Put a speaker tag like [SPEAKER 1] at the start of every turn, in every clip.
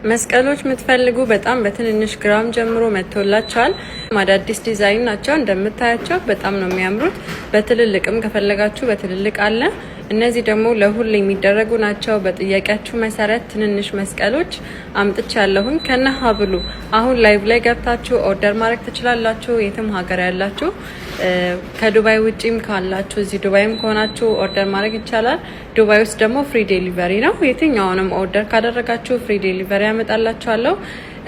[SPEAKER 1] መስቀሎች የምትፈልጉ በጣም በትንንሽ ግራም ጀምሮ መጥቶላቸዋል። አዳዲስ ዲዛይን ናቸው፣ እንደምታያቸው በጣም ነው የሚያምሩት። በትልልቅም ከፈለጋችሁ በትልልቅ አለ። እነዚህ ደግሞ ለሁል የሚደረጉ ናቸው። በጥያቄያችሁ መሰረት ትንንሽ መስቀሎች አምጥቻለሁኝ ከነ ሀብሉ። አሁን live ላይ ገብታችሁ order ማድረግ ትችላላችሁ። የትም ሀገር ያላችሁ፣ ከዱባይ ውጪም ካላችሁ፣ እዚህ ዱባይም ከሆናችሁ order ማድረግ ይቻላል። ዱባይ ውስጥ ደግሞ free delivery ነው። የትኛውንም order ካደረጋችሁ free delivery ያመጣላችኋለሁ።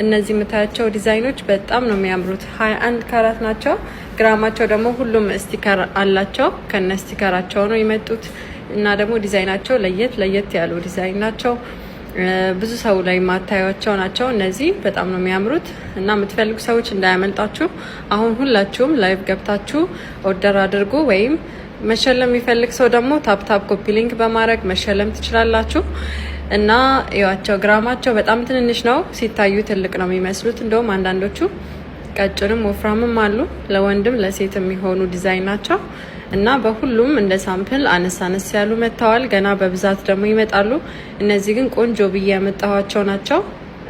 [SPEAKER 1] እነዚህ የምታያቸው ዲዛይኖች በጣም ነው የሚያምሩት። 21 ካራት ናቸው። ግራማቸው ደግሞ ሁሉም sticker አላቸው። ከነ sticker ኣቸው ነው የመጡት እና ደግሞ ዲዛይናቸው ለየት ለየት ያሉ ዲዛይን ናቸው። ብዙ ሰው ላይ የማታዩቸው ናቸው። እነዚህ በጣም ነው የሚያምሩት እና የምትፈልጉ ሰዎች እንዳያመልጣችሁ። አሁን ሁላችሁም live ገብታችሁ order አድርጉ። ወይም መሸለም የሚፈልግ ሰው ደግሞ tap tap copy link በማድረግ መሸለም ትችላላችሁ። እና እዩዋቸው፣ ግራማቸው በጣም ትንንሽ ነው። ሲታዩ ትልቅ ነው የሚመስሉት። እንደውም አንዳንዶቹ ቀጭንም ወፍራምም አሉ። ለወንድም ለሴት የሚሆኑ ዲዛይን ናቸው። እና በሁሉም እንደ sample አነስ አነስ ያሉ መጥተዋል። ገና በብዛት ደግሞ ይመጣሉ። እነዚህ ግን ቆንጆ ብዬ ያመጣኋቸው ናቸው።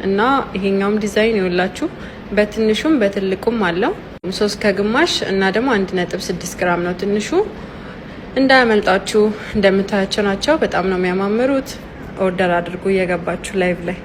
[SPEAKER 1] እና ይሄኛውም ዲዛይን ይኸውላችሁ በትንሹም በትልቁም አለው። 3.5 እና ደግሞ 1.6 ግራም ነው ትንሹ። እንዳያመልጣችሁ። እንደምታያቸው ናቸው። በጣም ነው የሚያማምሩት። Order አድርጉ እየገባችሁ live ላይ።